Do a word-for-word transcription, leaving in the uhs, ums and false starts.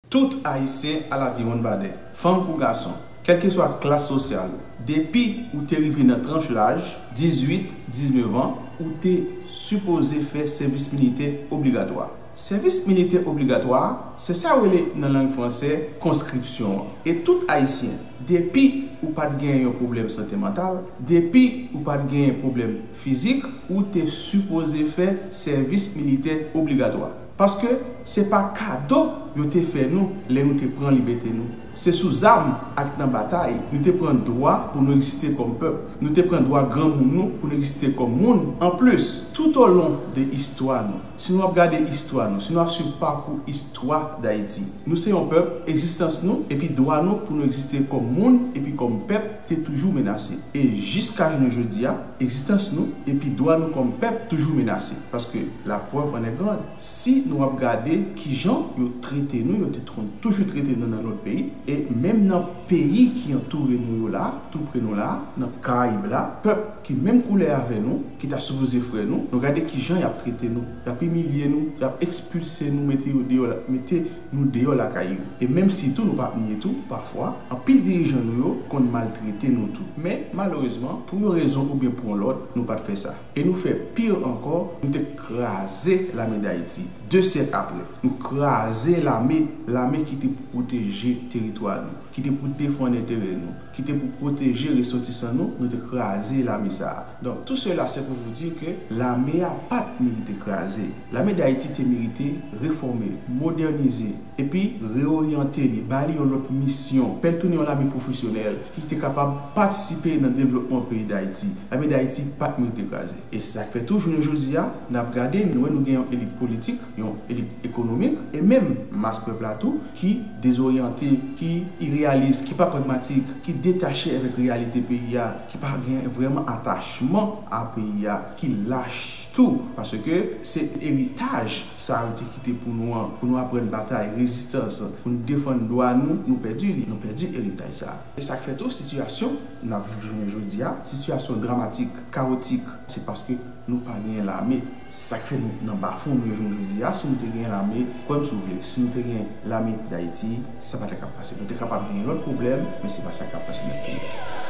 Tout Ayisyen a la viwonn badè, fanm kou gason, kèlkeswa klas sosyal ou, depi ou te rive nan tranch laj dizuit, diznèf an, ou te sipoze fè sèvis militè obligatwa. Sèvis militè obligatwa, se sa yo rele nan lang fransè konskripsyon an. E tout Ayisyen, depi ou pa t gen yon pwoblèm sante mantal, depi ou pa t gen pwoblèm fizik, ou te sipoze fè sèvis militè obligatwa. Paske se pa kado yo te fè nou lè nou te pran libète nou. Se sou zam ak nan batay nou te pran dwa pou nou egziste kòm pèp. Nou te pran dwa granmoun nou pou nou egziste kòm moun. Anplis, toutolon de istwa nou, si nou ap gade istwa nou, si nou ap swiv pakou istwa Dayiti, nou se yon pèp, egzistans nou epi dwa nou pou nou egziste kòm moun epi kòm pèp te toujou menase. E jiska jounen jodi a, egzistans nou epi dwa nou kòm pèp toujou menase. Paske la preuve en est grande. Si nou ap gade kijan yo trete nou, yo te tron-, toujou trete nou nan lòt peyi, e menm nan peyi ki antoure nou yo la, tou pre nou la, nan Karayib la, pèp ki menm koulè avè nou, ki ta sipoze frè nou, nou gade kijan y ap trete nou, y ap imilye nou, y ap ekspilse nou, mete yo deyò la, mete nou deyò lakay yo. E menm si tou nou p ap nye tou, pafwa, anpil dirijan nou yo konn maltrete nou tou. Men, malerezman, pou yon rezon oubyen pou yon lòt, nou pa t fè sa. E nou fè pi ankò, nou te kraze Lame Dayiti. De syèk apre, nou kraze lame, lame ki te pou pwoteje teritwa nou, ki te pou defann enterè nou, ki te pou pwoteje resòtisan nou, nou te kraze lame sa a. Donc, tout cela, c'est pour vous dire que lame a pa t merite kraze. Lame Dayiti te merite refòme, modènize, epi reoryante li, ba li yon lòt misyon, fè l tounen yon lame pwofesyonèl ki te kapab patisipe nan devlopman peyi Dayiti. Lame Dayiti pa t merite kraze. E se sa k fè tou, jounen jodi a, n ap gade, nou wè nou gen yon elit politik, yon elit ekonomik, e menm mas pèp la tou, ki dezoryante, ki ireyalis, ki pa pragmatik, ki detache avèk reyalite peyi a, ki pa gen vrèman atachman a peyi a, ki lach tou, paske se eritaj sa yo te kite pou nou an, pou nou aprann batay, rezistans, pou nou defann dwa nou, nou pèdi li, nou pèdi eritaj sa a. E sa k fè tou, sitiyasyon n ap viv jounen jodi a, sitiyasyon dramatik, kawotik, se paske nou pa gen lame. Se sa k fè nou nan bafon nou ye jounen jodi a. Si nou te gen lame, kwè m si w vle, si nou te gen lame Dayiti, sa pa t ap pase. Nou te kapab gen lòt pwoblèm, men se pa sa k ap pase nan peyi a.